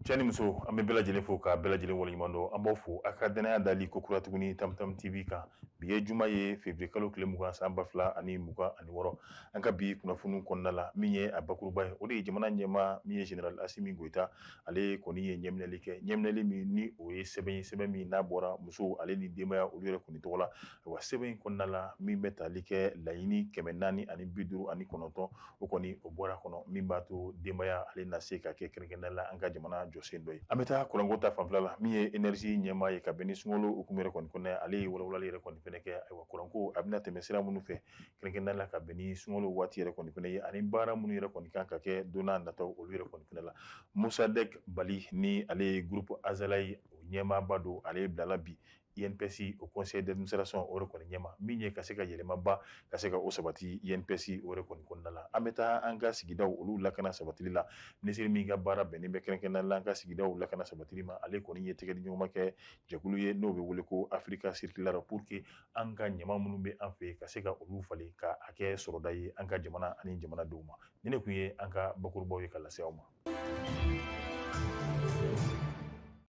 Cɛ ni muso, an bɛ bɛɛ lajɛlen fo ka bɛɛ lajɛlen waleɲuman dɔn. An b'aw fo a ka danaya dali ko kura tuguni Tamtam TV kan. Bi ye juma ye, février kalo tile 20, san 2026. An ka bi kunnafoniw kɔnɔna la, min ye a bakuruba ye, o de ye jamana ɲɛmaa min ye général Asimi Goyita, ale kɔni ye ɲɛminɛli kɛ, ɲɛminɛli min ni o ye sɛbɛn ye, sɛbɛn min n'a bɔra musow ale ni denbaya olu yɛrɛ kɔni tɔgɔ la. Wa sɛbɛn in kɔnɔna la, min bɛ tali kɛ laɲini 459, o kɔni o bɔra kɔnɔ, min b'a to denbaya ale na se ka kɛ kɛrɛnkɛrɛnnenya la an ka jamana jɔsen dɔ ye. An bɛ taa kuranko ta fanfɛla la. Min ye énergie ɲɛmaa ye, ka bɛn ni sunkalo hukumu yɛrɛ kɔni kɔnɔ, ale ye walawalali yɛrɛ kɔni fɛnɛ kɛ. Ayiwa, kuranko a bɛna tɛmɛ sira minnu fɛ kɛrɛnkɛrɛnnenya la, ka bɛn ni sunkalo waati yɛrɛ kɔni fɛnɛ ye, ani baara minnu yɛrɛ kɔni kan ka kɛ don n'a nataw olu yɛrɛ kɔni fɛnɛ la. Musadek Bali, ni ale ye groupe Azalaï o ɲɛmaaba don, ale bilala bi INPS o conseil d'administration o yɛrɛ kɔni ɲɛma, min ye ka se ka yɛlɛmaba ka se ka o sabati INPS o yɛrɛ kɔni kɔnɔna la. An bɛ taa an ka sigidaw olu lakana sabatili la. Minisiri min ka baara bɛnnen bɛ kɛrɛnkɛrɛnnenya la an ka sigidaw lakana sabatili ma, ale kɔni ye tɛgɛdiɲɔgɔnma kɛ jɛkulu ye n'o bɛ wele ko Africa Circular, pour que an ka ɲama minnu bɛ an fɛ ka se ka olu falen ka a kɛ sɔrɔda ye an ka jamana ani jamanadenw ma. Ni ne tun ye an ka bakurubaw ye ka lase aw ma.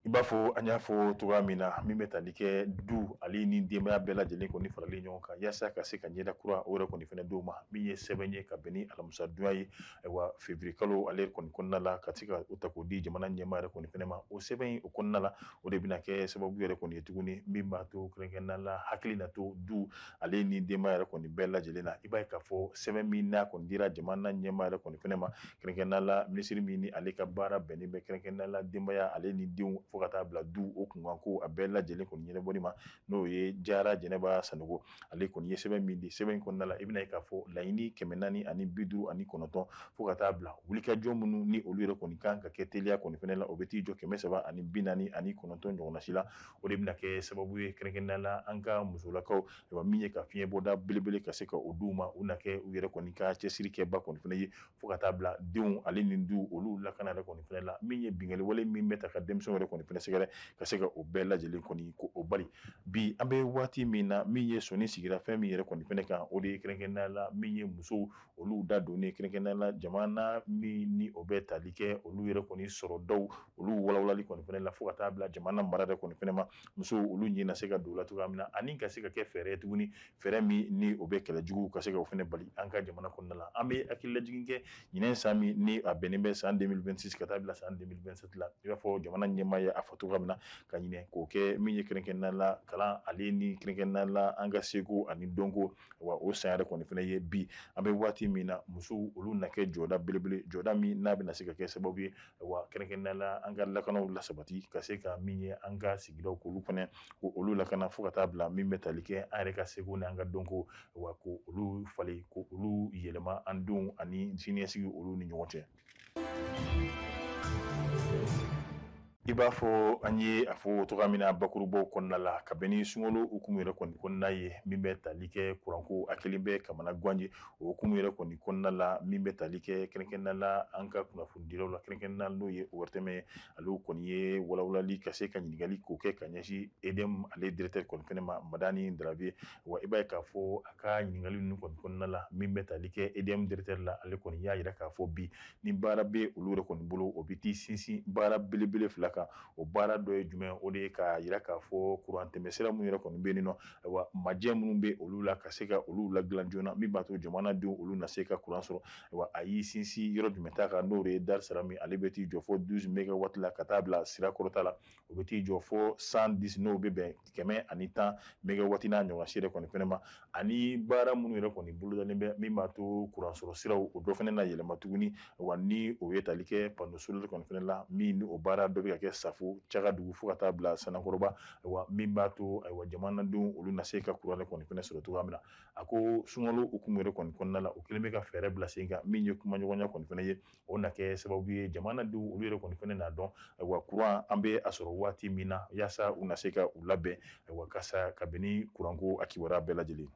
I b'a fɔ an y'a fɔ cogoya min na, min bɛ tali kɛ du ale ni denbaya bɛɛ lajɛlen kɔni faralen ɲɔgɔn kan yaasa ka se ka ɲɛda kura o yɛrɛ kɔni fɛnɛ d'o ma, min ye sɛbɛn ye ka bɛn ni alamisadonya ye, ayiwa, février kalo ale kɔni kɔnɔna la, ka se ka o ta k'o di jamana ɲɛmaa yɛrɛ kɔni fɛnɛ ma. O sɛbɛn in o kɔnɔna la, o de bɛna kɛ sababu yɛrɛ kɔni ye tuguni min b'a to kɛrɛnkɛrɛnnenya la hakili na to du ale ni denbaya yɛrɛ kɔni bɛɛ lajɛlen na. I b'a ye k'a fɔ sɛbɛn min n'a kɔni dira jamana ɲɛmaa yɛrɛ kɔni fɛnɛ ma, kɛrɛnkɛrɛnnenya la minisiri min ni ale ka baara bɛnnen bɛ kɛrɛnkɛrɛnnenya la denbaya ale ni denw fo ka taa bila du o kunkanko a bɛɛ lajɛlen kɔni ɲɛnabɔli ma, n'o ye Jara Jɛnɛba Sanogo, ale kɔni ye sɛbɛn min di. Sɛbɛn in kɔnɔna la, i bɛna ye k'a fɔ laɲini 459 fo ka taa bila wulikajɔ minnu ni olu yɛrɛ kɔni kan ka kɛ teliya kɔni fɛnɛ la, o bɛ t'i jɔ 349 ɲɔgɔnna si la. O de bɛna kɛ sababu ye kɛrɛnkɛrɛnnenya la an ka musolakaw, ayiwa, min ye ka fiɲɛ bɔda belebele ka se ka o d'u ma, u na kɛ u yɛrɛ kɔni ka cɛsiri kɛba kɔni fɛnɛ ye, fo ka taa bila denw ale ni du olu lakana yɛrɛ kɔni fɛnɛ la, min ye binkanni wale min bɛ ta ka denmisɛnw yɛrɛ kɔni fɛnɛ sɛgɛrɛ, ka se ka o bɛɛ lajɛlen kɔni ko o bali. Bi an bɛ waati min na, min ye sɔnni sigira fɛn min yɛrɛ kɔni fɛnɛ kan, o de ye kɛrɛnkɛrɛnnenya la min ye musow olu da donnen kɛrɛnkɛrɛnnenya la jamana min ni o bɛ tali kɛ olu yɛrɛ kɔni sɔrɔdaw olu walawalali kɔni fɛnɛ la, fo ka taa bila jamana mara yɛrɛ kɔni fɛnɛ ma, musow olu ɲɛ na se ka don la cogoya min na, ani ka se ka kɛ fɛɛrɛ ye tuguni, fɛɛrɛ min ni o bɛ kɛlɛ jugu ka se ka o fɛnɛ bali an ka jamana kɔnɔna la. An bɛ hakililajigin kɛ ɲinɛn san min ni a bɛnnen bɛ san 2026 ka taa bila san 2027 la, i b'a fɔ jamana ɲɛmaa ye a fɔ cogoya min na, ka ɲinɛ k'o kɛ min ye kɛrɛnkɛrɛnnenya la kalan ale ni kɛrɛnkɛrɛnnenya la an ka seko ani dɔnko, wa o san yɛrɛ kɔni fɛnɛ ye. Bi an bɛ waati min na, musow olu na kɛ jɔda belebele, jɔda min n'a bɛna se ka kɛ sababu ye, wa kɛrɛnkɛrɛnnenya la an ka lakanaw lasabati, ka se ka min ye an ka sigidaw k'olu fɛnɛ ko olu lakana, fo ka taa bila min bɛ tali kɛ an yɛrɛ ka seko ni an ka dɔnko, wa ko olu falen, ko olu yɛlɛma an denw ani siniɲɛsigi olu ni ɲɔgɔn cɛ. I b'a fɔ an ye a fɔ cogoya min na bakurubaw kɔnɔna la, ka bɛn ni sunkalo hukumu yɛrɛ kɔni kɔnɔna ye, min bɛ tali kɛ kuranko a kelen bɛ kamana gan ye, o hukumu yɛrɛ kɔni kɔnɔna la, min bɛ tali kɛ kɛrɛnkɛrɛnnenya la an ka kunnafonidilaw la, kɛrɛnkɛrɛnnenya n'o ye ORTM ye, ale kɔni ye walawalali ka se ka ɲininkali k'o kɛ ka ɲɛsin EDM ale directeur kɔni fɛnɛ ma, Madani Darabe. Wa i b'a ye k'a fɔ a ka ɲininkali ninnu kɔni kɔnɔna la, min bɛ tali kɛ EDM directeur la, ale kɔni y'a jira k'a fɔ bi ni baara bɛ olu yɛrɛ kɔni bolo, o bɛ t'i sinsin baara belebele fila kan. O baara dɔ ye jumɛn? O de ye k'a jira k'a fɔ kuran tɛmɛsira minnu yɛrɛ kɔni bɛ yen nɔ, ayiwa, majɛ minnu bɛ olu la, ka se ka olu ladilan joona, min b'a to jamanadenw olu na se ka kuran sɔrɔ. Ayiwa, a y'i sinsin yɔrɔ jumɛn ta kan? N'o de ye Dar Salam, ale bɛ t'i jɔ fɔ 12 mégawatt la ka taa bila Sirakɔrɔta la, o bɛ t'i jɔ fɔ 110, n'o bɛ bɛn 110 mégawatt n'a ɲɔgɔn si yɛrɛ kɔni fɛnɛ ma. Ani baara minnu yɛrɛ kɔni bolodalen bɛ min b'a to kuran sɔrɔ siraw o dɔ fɛnɛ na yɛlɛma tuguni, wa ni o ye tali kɛ panneau solaire kɔni fɛnɛ la, min ni o baara dɔ bɛ ka kɛ Safo, Cagadugu fo ka taa bila Sanankɔrɔba, ayiwa, min b'a to, ayiwa, jamanadenw olu na se ka kuran kɔni fɛnɛ sɔrɔ cogoya min na. A ko sunkalo hukumu yɛrɛ kɔni kɔnɔna la, o kɛlen bɛ ka fɛɛrɛ bila sen kan, min ye kumaɲɔgɔnya kɔni fɛnɛ ye, o na kɛ sababu ye jamanadenw olu yɛrɛ kɔni fɛnɛ n'a dɔn, ayiwa, kuran an bɛ a sɔrɔ waati min na, yaasa u na se ka u labɛn, ayiwa, kasa ka bɛn ni kuranko a kibaruya bɛɛ lajɛlen.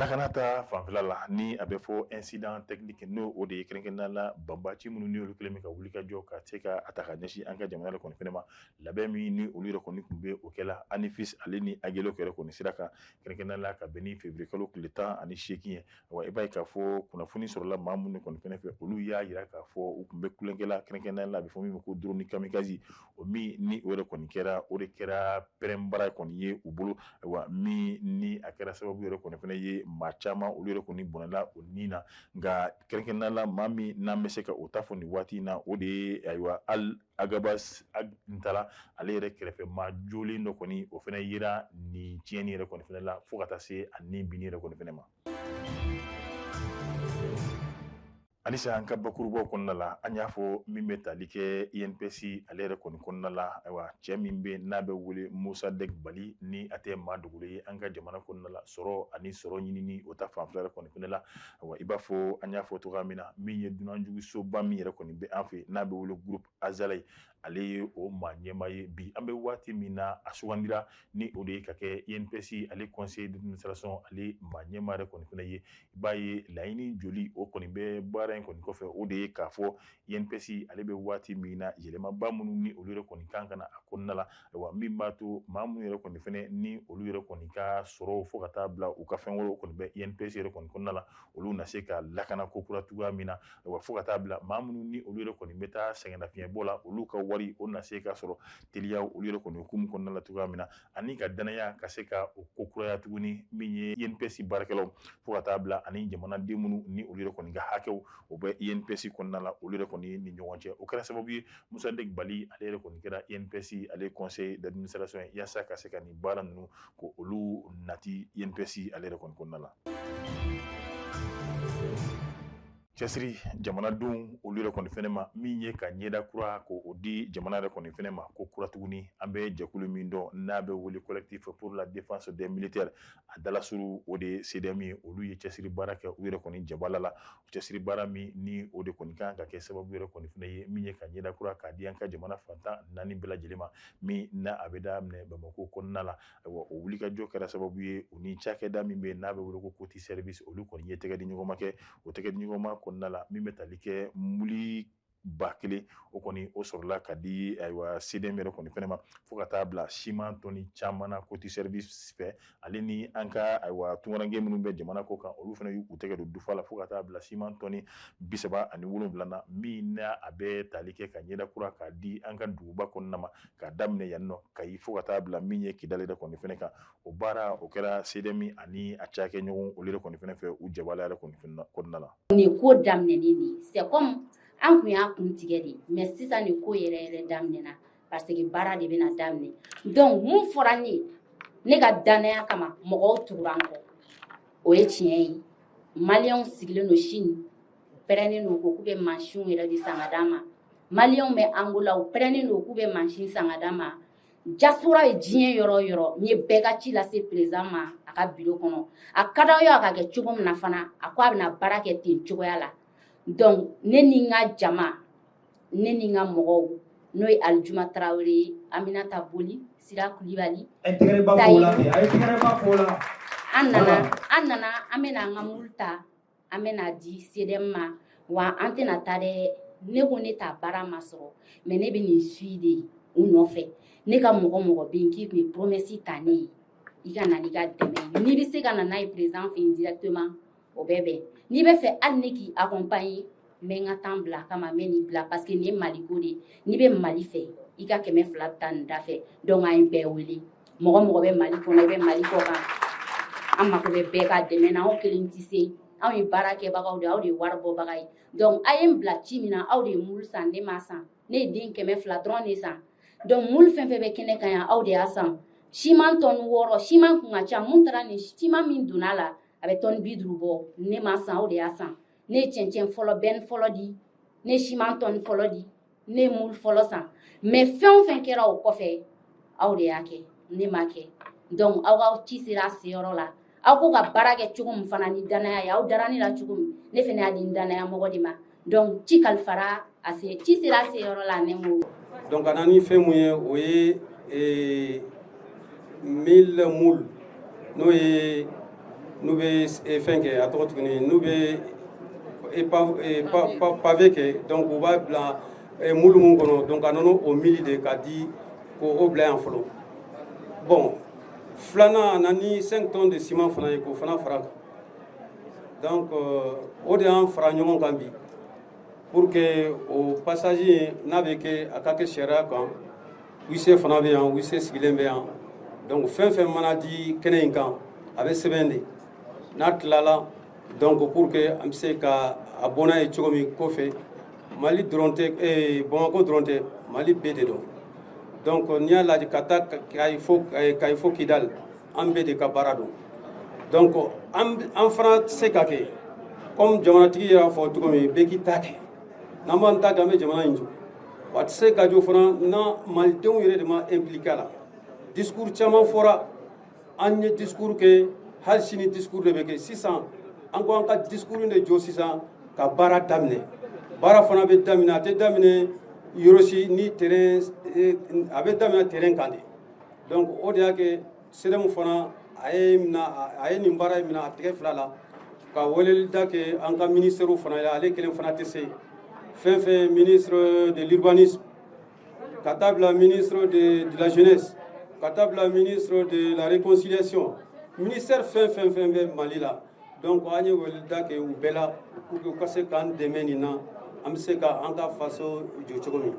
Lakana ta fanfɛla la, ni a bɛ fɔ incident technique, n'o o de ye kɛrɛnkɛrɛnnenya la banbaci minnu ni olu kɛlen bɛ ka wuli ka jɔ ka se ka a ta ka ɲɛsin an ka jamana yɛrɛ kɔni fɛnɛ ma, labɛn min ni olu yɛrɛ kɔni tun bɛ o kɛla Anefis ale ni Aguelhok yɛrɛ kɔni sira kan, kɛrɛnkɛrɛnnenya la ka bɛn ni février kalo tile 18 ye. Wa i b'a ye k'a fɔ kunnafoni sɔrɔla maa minnu kɔni fɛnɛ fɛ, olu y'a yira k'a fɔ u tun bɛ tulonkɛ la, kɛrɛnkɛrɛnnenya la a bɛ fɔ min ma ko drone kamikaze, o min ni o yɛrɛ kɔni kɛra, o de kɛra pɛrɛnbara kɔni ye u bolo. Wa min ni a kɛra sababu yɛrɛ kɔni fɛnɛ ye maa caman olu yɛrɛ kɔni bɔnɛla o ni na. Nka kɛrɛnkɛrɛnnenya la maa min n'an bɛ se ka o ta fɔ nin waati in na, o de ye ayiwa Al Agabas Ag Intalla, ale yɛrɛ kɛrɛfɛ maa jolen dɔ kɔni, o fɛnɛ yera nin tiɲɛni yɛrɛ kɔni fɛnɛ la fo ka taa se a ni binni yɛrɛ kɔni fɛnɛ ma. Halisa an ka bakurubaw kɔnɔna la, an y'a fɔ min bɛ tali kɛ INPS ale yɛrɛ kɔni kɔnɔna la, ayiwa cɛ min bɛ n'a bɛ wele Musa Dɛk Bali, ni a tɛ maa dogolen ye an ka jamana kɔnɔna la, sɔrɔ ani sɔrɔ ɲinini o ta fanfɛla yɛrɛ kɔni fɛnɛ la. Ayiwa i b'a fɔ an y'a fɔ cogoya min na, min ye dunanjugusoba min yɛrɛ kɔni bɛ an fɛ n'a bɛ wele groupe Azalaï, ale ye o maa ɲɛmaa ye bi. An bɛ waati min na, a sugandira ni o de ye ka kɛ INPS ale conseil d'administration ale maa ɲɛmaa yɛrɛ kɔni fɛnɛ ye. I b'a ye laɲini joli o kɔni bɛ baara in kɔni kɔfɛ, o de ye k'a fɔ INPS ale bɛ waati min na, yɛlɛmaba minnu ni olu yɛrɛ kɔni kan ka na a kɔnɔna la, ayiwa min b'a to maa minnu yɛrɛ kɔni fɛnɛ ni olu yɛrɛ kɔni ka sɔrɔ fo ka taa bila u ka fɛn wɛrɛw kɔni bɛ INPS yɛrɛ kɔni kɔnɔna la, olu na se ka lakana ko kura cogoya min na. Ayiwa fo ka taa bila maa minnu ni olu yɛrɛ kɔni bɛ taa sɛgɛnnafiɲɛbɔ la, olu ka wari o na se ka sɔrɔ teliya olu yɛrɛ kɔni hukumu kɔnɔna la cogoya min na, ani ka danaya ka se ka o ko kuraya tuguni min ye INPS baarakɛlaw fo ka taa bila ani jamanaden minnu ni olu yɛrɛ kɔni ka hakɛw o bɛ INPS kɔnɔna la, olu yɛrɛ kɔni ni ɲɔgɔn cɛ. O kɛra sababu ye Musa Dɛk Bali ale yɛrɛ kɔni kɛra INPS ale conseil d'administration ye, yaasa ka se ka nin baara ninnu ko olu nati INPS ale yɛrɛ kɔni kɔnɔna la. Cɛsiri jamanadenw olu yɛrɛ kɔni fɛnɛ ma, min ye ka ɲɛda kura ko o di jamana yɛrɛ kɔni fɛnɛ ma ko kura tuguni. An bɛ jɛkulu min dɔn n'a bɛ wele collectif pour la défense des militaires, a dalasuru o de ye CDM ye, olu ye cɛsiri baara kɛ u yɛrɛ kɔni jabala la. Cɛsiri baara min ni o de kɔni kan ka kɛ sababu yɛrɛ kɔni fɛnɛ ye min ye ka ɲɛda kura k'a di an ka jamana fantan naani bɛɛ lajɛlen ma, min n'a a bɛ daminɛ Bamakɔ kɔnɔna la. Ayiwa o wulikajɔ kɛra sababu ye u ni cakɛda min bɛ yen n'a bɛ wele ko Coty Service, olu kɔni ye tɛgɛ di ɲɔgɔn ma kɛ. O tɛgɛ di ɲɔgɔn ma kɔnɔna la, min bɛ tali kɛ muli 1000, o kɔni o sɔrɔla ka di ayiwa CDM yɛrɛ kɔni fɛnɛ ma, fo ka taa bila siman tɔni caman na Coty Service fɛ, ale ni an ka ayiwa tunkaranke minnu bɛ jamana kɔ kan, olu fɛnɛ y'u tɛgɛ don dufa la fo ka taa bila siman tɔni 37 na, min n'a a bɛ tali kɛ ka ɲɛda kura k'a di an ka duguba kɔnɔna ma, k'a daminɛ yan nɔ Kayi fo ka taa bila min ye Kidali yɛrɛ kɔni fɛnɛ kan. O baara o kɛra CDM ani a cakɛɲɔgɔn olu yɛrɛ kɔni fɛnɛ fɛ u jabala yɛrɛ kɔni fɛnɛ kɔnɔna la. Nin ko daminɛnen de, c'est comme an kun y'a kun tigɛ de, mais sisan nin ko yɛrɛ yɛrɛ daminɛna parce que baara de bɛna daminɛ. Donc mun fɔra ne ye, ne ka danaya kama mɔgɔw tugura an kɔ, o ye tiɲɛ ye. Maliyɛnw sigilen don Chine, pɛrɛnnen don ko k'u bɛ mansinw yɛrɛ de san ka d'an ma. Maliyɛnw bɛ Angola, u pɛrɛnnen don k'u bɛ mansin san ka d'an ma. Diaspora ye diɲɛ yɔrɔ o yɔrɔ, n ye bɛɛ ka ci lase président ma a ka bureau kɔnɔ. A ka d'aw ye a ka kɛ cogo min na fana, a ko a bɛna baara kɛ ten cogoya la. Donc ne ni n ka jama, ne ni n ka mɔgɔw, n'o ye Alijuma Tarawele ye, Aminata Boli, Sira Kulibali, an nana an bɛna an ka moule ta, an bɛna di CDM ma. Wa an tɛna taa dɛ, ne ko ne ta baara ma sɔrɔ, mais ne bɛ nin suit de u nɔfɛ. Ne ka mɔgɔ mɔgɔ bɛ yen k'i tun ye promesse ta ne ye, i ka na n'i ka dɛmɛ ye. N'i bɛ se ka na n'a ye président fɛ yen directement, o bɛ bɛn. N'i bɛ fɛ hali ne k'i accompagner, n bɛ n ka temps bila a kama, n bɛ nin bila parce que nin ye Mali ko de ye. N'i bɛ Mali fɛ, i ka 200 bɛ taa nin da fɛ. Donc an ye bɛɛ wele, mɔgɔ mɔgɔ bɛ Mali kɔnɔ, i bɛ Mali kɔ kan, an mako bɛ bɛɛ ka dɛmɛ na. Anw kelen tɛ se, anw ye baara kɛbagaw de ye, aw de ye wari bɔbaga ye. Donc a ye n bila ci min na, aw de ye moule san, ne ma san. Ne ye den 200 dɔrɔn de san. Donc moule fɛn fɛn bɛ kɛnɛ kan yan, aw de y'a san. Siman tɔni 6, siman kun ka ca, mun taara nin siman min donna la, a bɛ tɔni 50 bɔ. Ne ma san, aw de y'a san. Ne ye cɛncɛn fɔlɔ, bɛn fɔlɔ di, ne ye siman tɔni fɔlɔ di, ne ye moule fɔlɔ san. Mais fɛn o fɛn kɛra o kɔfɛ, aw de y'a kɛ, ne ma kɛ. Donc aw ka ci sera a seyɔrɔ la. Aw ko ka baara kɛ cogo min fana ni danaya ye, aw dara ne la cogo min, ne fana y'a di n danaya mɔgɔ de ma. Donc ci kalifara a se, ci sera a seyɔrɔ la, ne m'o. Donc a na ni fɛn mun ye, o ye 1000 moules, n'o ye N'u bɛ fɛn kɛ, a tɔgɔ tuguni, n'u bɛ pavé kɛ, donc u b'a bila moule mun kɔnɔ. Donc a nana o mili de ka di k'o bila yan fɔlɔ. Bon, filanan, a nana ni 5 tonnes de ciment fana ye k'o fana fara kan. Donc o de y'an fara ɲɔgɔn kan bi pour que o passage n'a bɛ kɛ, a ka kɛ sariya kan. Huissier fana bɛ yan, huissier sigilen bɛ yan. Donc fɛn fɛn mana di kɛnɛ in kan, a bɛ sɛbɛn de n'a tilala. Donc pour que an bɛ se ka a bɔ n'a ye cogo min kɔfɛ, Mali dɔrɔn tɛ, Bamakɔ dɔrɔn tɛ, Mali bɛɛ de don. Donc n'i y'a lajɛ ka taa Kayi fo Kayi fo Kidali, an bɛɛ de ka baara don. Donc an fana tɛ se ka kɛ comme jamanatigi y'a fɔ cogo min, bɛɛ k'i ta kɛ. N'an b'an ta kɛ, an bɛ jamana in jɔ. Wa a tɛ se ka jɔ fana na malidenw yɛrɛ de ma impliqué a la. Discours caman fɔra, an ye discours kɛ, hali sini discours de bɛ kɛ. Sisan an ko an ka discours de jɔ sisan ka baara daminɛ. Baara fana bɛ daminɛ, a tɛ daminɛ yɔrɔ si ni terrain, a bɛ daminɛ terrain kan de. Donc o de y'a kɛ CDM fana a ye minɛ, a ye nin baara in minɛ a tɛgɛ fila la ka weleli da kɛ an ka ministère fana ye. Ale kelen fana tɛ se fɛn fɛn, ministre de l'urbanisme ka taa bila ministre de la jeunesse, ka taa bila ministre de la réconciliation, ministère fɛn fɛn fɛn bɛ Mali la. Donc an ye weleli da kɛ u bɛɛ la pour que u ka se k'an dɛmɛ nin na, an bɛ se ka an ka faso jɔ cogo min.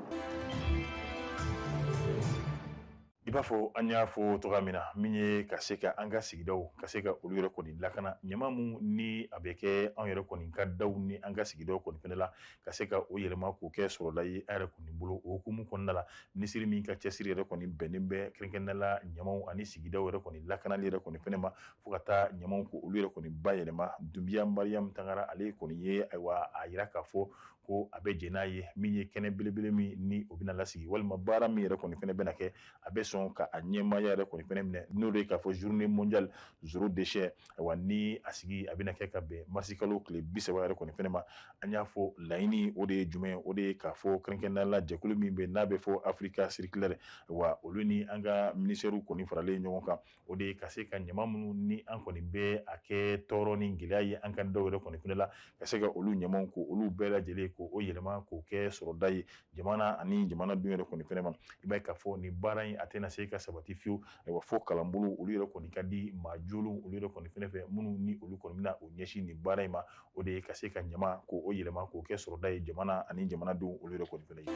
I b'a fɔ an y'a fɔ cogoya min na, min ye ka se ka an ka sigidaw ka se ka olu yɛrɛ kɔni lakana, ɲama mun ni a bɛ kɛ anw yɛrɛ kɔni ka daw ni an ka sigidaw kɔni fɛnɛ la, ka se ka o yɛlɛma k'o kɛ sɔrɔda ye an yɛrɛ kɔni bolo. O hukumu kɔnɔna la, minisiri min ka cɛsiri yɛrɛ kɔni bɛnnen bɛ kɛrɛnkɛrɛnnenya la ɲamaw ani sigidaw yɛrɛ kɔni lakanali yɛrɛ kɔni fɛnɛ ma, fo ka taa ɲamaw ko olu yɛrɛ kɔni bayɛlɛma, Dunbiya Mariam Tangara, ale kɔni ye ayiwa a yira k'a fɔ ko a bɛ jɛn n'a ye. Min ye kɛnɛ belebele min ni o bɛna lasigi walima baara min yɛrɛ kɔni fɛnɛ bɛna kɛ, a bɛ sɔn ka a ɲɛmaaya yɛrɛ kɔni fɛnɛ minɛ, n'o de ye k'a fɔ journée mondiale zéro déchet, ayiwa ni a sigi a bɛna kɛ ka bɛn marisikalo tile 30 yɛrɛ kɔni fɛnɛ ma. An y'a fɔ laɲini o de ye jumɛn ye? O de ye k'a fɔ kɛrɛnkɛrɛnnenya la jɛkulu min bɛ n'a bɛ fɔ Africa circulaire, wa olu ni an ka ministère kɔni faralen ɲɔgɔn kan, o de ye ka se ka ɲama minnu ni an kɔni bɛ a kɛ tɔɔrɔ ni gɛlɛya ye an ka daw yɛrɛ kɔni fɛnɛ la, ka se ka olu ɲamaw ko olu bɛɛ lajɛlen ko o yɛlɛma k'o kɛ sɔrɔda ye jamana ani jamanadenw yɛrɛ kɔni fɛnɛ ma. I b'a ye k'a fɔ nin baara in a tɛna se ka sabati fiyewu, ayiwa fo kalanbolo olu yɛrɛ kɔni ka di maa jolenw olu yɛrɛ kɔni fɛnɛ fɛ, minnu ni olu kɔni bɛna o ɲɛsin nin baara in ma, o de ye ka se ka ɲama ko o yɛlɛma k'o kɛ sɔrɔda ye jamana ani jamanadenw olu yɛrɛ kɔni fɛnɛ ye.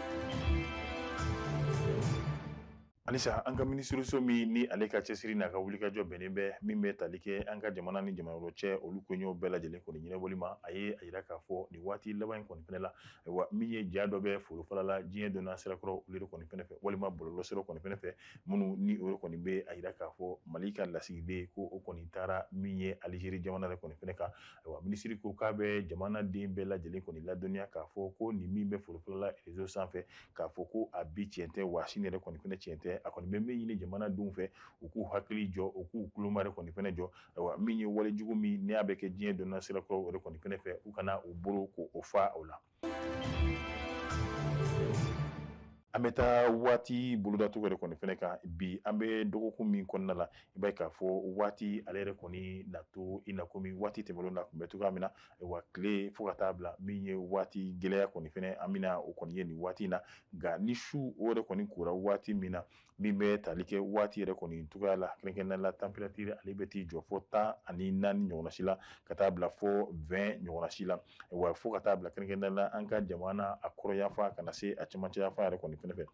Halisa an ka minisiriso min ni ale ka cɛsiri n'a ka wulikajɔ bɛnnen bɛ min bɛ tali kɛ an ka jamana ni jamana wɛrɛw cɛ olu koɲɛw bɛɛ lajɛlen kɔni ɲɛnabɔli ma, a ye a yira k'a fɔ nin waati laban in kɔni fɛnɛ la, ayiwa min ye ja dɔ bɛ forofala la diɲɛ donna sirakɔrɔ olu yɛrɛ kɔni fɛnɛ fɛ walima bɔlɔlɔsira kɔni fɛnɛ fɛ, minnu ni o yɛrɛ kɔni bɛ a yira k'a fɔ Mali ka lasigiden ko o kɔni taara min ye Alizeri jamana yɛrɛ kɔni fɛnɛ kan. Ayiwa minisiri ko k'a bɛ jamanaden bɛɛ lajɛlen kɔni ladɔnniya k'a fɔ ko nin min bɛ forofala la réseau sanfɛ, k'a fɔ ko a bi tiɲɛ tɛ, wa sini yɛrɛ kɔni fɛnɛ tiɲɛ tɛ. A kɔni bɛ min ɲini jamanadenw fɛ, u k'u hakili jɔ, u k'u tuloma yɛrɛ kɔni fɛnɛ jɔ. Ayiwa min ye walejugu min n'a bɛ kɛ diɲɛ donna sirakɔrɔ yɛrɛ kɔni fɛnɛ fɛ, u kana u bolo k'o fa o la. An bɛ taa waati bolodacogo yɛrɛ kɔni fɛnɛ kan bi. An bɛ dɔgɔkun min kɔnɔna la, i b'a ye k'a fɔ waati ale yɛrɛ kɔni na to i na komi waati tɛmɛnlenw na tun bɛ cogoya min na. Ayiwa tile fo ka taa bila min ye waati gɛlɛya kɔni fɛnɛ, an bɛna o kɔni ye nin waati in na. Nka ni su o yɛrɛ kɔni kora waati min na, min bɛ tali kɛ waati yɛrɛ kɔni cogoya la, kɛrɛnkɛrɛnnenya la température ale bɛ t'i jɔ fo 14 ɲɔgɔnna si la ka taa bila fo 20 ɲɔgɔnna si la. Wa fo ka taa bila kɛrɛnkɛrɛnnenya la an ka jamana a kɔrɔyanfan ka na se a cɛmancɛ yanfan yɛrɛ kɔni fɛnɛ fɛ,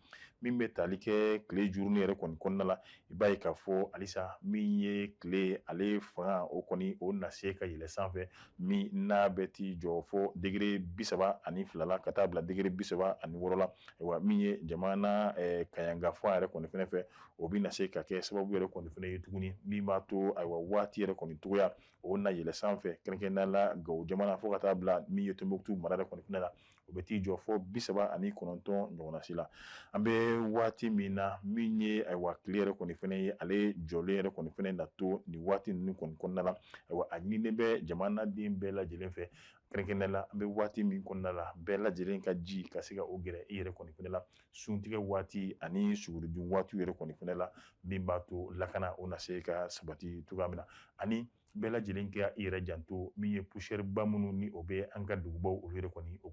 min bɛ tali kɛ tile journée yɛrɛ kɔni kɔnɔna la, i b'a ye k'a fɔ halisa min ye tile ale fanga o kɔni o na se ka yɛlɛ sanfɛ, min n'a bɛ t'i jɔ fo degré 32 la ka taa bila degré 36 la. Wa min ye jamana kaɲanka fan yɛrɛ kɔni fɛnɛ fɛ, o bɛ na se ka kɛ sababu yɛrɛ kɔni fɛnɛ ye tuguni min b'a to ayiwa waati yɛrɛ kɔni cogoya o na yɛlɛ sanfɛ, kɛrɛnkɛrɛnnenya la Gawo jamana fo ka taa bila min ye Tɔnbukutu mara yɛrɛ kɔni fɛnɛ la, o bɛ t'i jɔ fo 39 ɲɔgɔnna si la. An bɛ waati min na, min ye ayiwa tile yɛrɛ kɔni fɛnɛ ye, ale jɔlen yɛrɛ kɔni fɛnɛ na to nin waati ninnu kɔni kɔnɔna la. Ayiwa a ɲininen bɛ jamanaden bɛɛ lajɛlen fɛ, Kɛrɛnkɛrɛnnenya la, an bɛ waati min kɔnɔna la, bɛɛ lajɛlen ka ji ka se ka o gɛrɛ i yɛrɛ kɔni fɛnɛ la suntigɛ waati ani sugurudun waati yɛrɛ kɔni fɛnɛ la, min b'a to lakana o na se ka sabati cogoya min na, ani bɛɛ lajɛlen ka i yɛrɛ janto min ye poussière ba minnu ni o bɛ an ka dugubaw olu yɛrɛ kɔni o.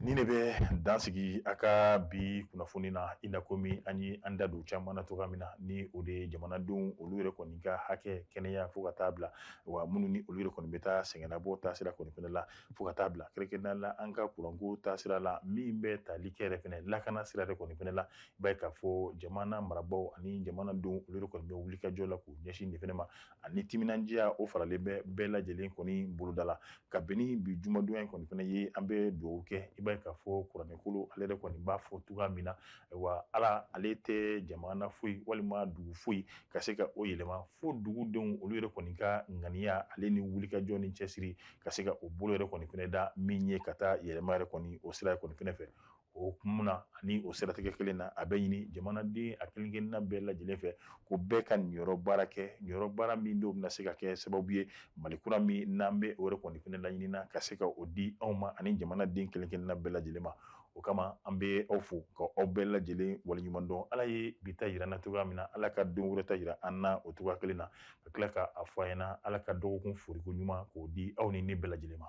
Ni ne bɛ dan sigi a ka bi kunnafoni na, i n'a komi an ye an da don caman na cogoya min na, ni o de ye jamanadenw olu yɛrɛ kɔni ka hakɛ, kɛnɛya, fo ka taa bila wa minnu ni olu yɛrɛ kɔni bɛ taa sɛgɛnnabɔ taasira kɔni fɛnɛ la, fo ka taa bila kɛrɛnkɛrɛnnenya la an ka kuranko taasira la, min bɛ tali kɛ yɛrɛ fɛnɛ lakana sira yɛrɛ kɔni fɛnɛ la. I b'a ye k'a fɔ jamana marabaaw ani jamanadenw olu yɛrɛ kɔni bɛ wuli ka jɔ la k'u ɲɛsin nin fɛnɛ ma, ani timinandiya o faralen bɛ bɛɛ lajɛlen kɔni boloda la. Ka bɛn ni bi jumadonya in kɔni fɛnɛ ye, an bɛ dugawu kɛ. I b'a ye k'a fɔ kuranɛkolo ale yɛrɛ kɔni b'a fɔ cogoya min na, wa Ala ale tɛ jamana foyi walima dugu foyi ka se ka o yɛlɛma fo dugudenw olu yɛrɛ kɔni ka ŋaniya ale ni wulikajɔ ni cɛsiri ka se ka o bolo yɛrɛ kɔni fɛnɛ da min ye ka taa yɛlɛma yɛrɛ kɔni o sira kɔni fɛnɛ fɛ. O kun na ani o siratigɛ kelen na, a bɛ ɲini jamanaden a kelen kelenna bɛɛ lajɛlen fɛ ko bɛɛ ka niyɔrɔ baara kɛ, niyɔrɔ baara min n'o bɛna se ka kɛ sababu ye Mali kura min n'an bɛ o yɛrɛ kɔni fɛnɛ laɲini na ka se ka o di anw ma ani jamanaden kelen kelenna bɛɛ lajɛlen ma. O kama an bɛ aw fo ka aw bɛɛ lajɛlen waleɲuman dɔn. Ala ye bi ta yira an na cogoya min na, Ala ka don wɛrɛ ta yira an na o cogoya kelen na, ka tila ka a fɔ a ɲɛna Ala ka dɔgɔkun foriko ɲuman k'o di aw ni ne bɛɛ lajɛlen ma.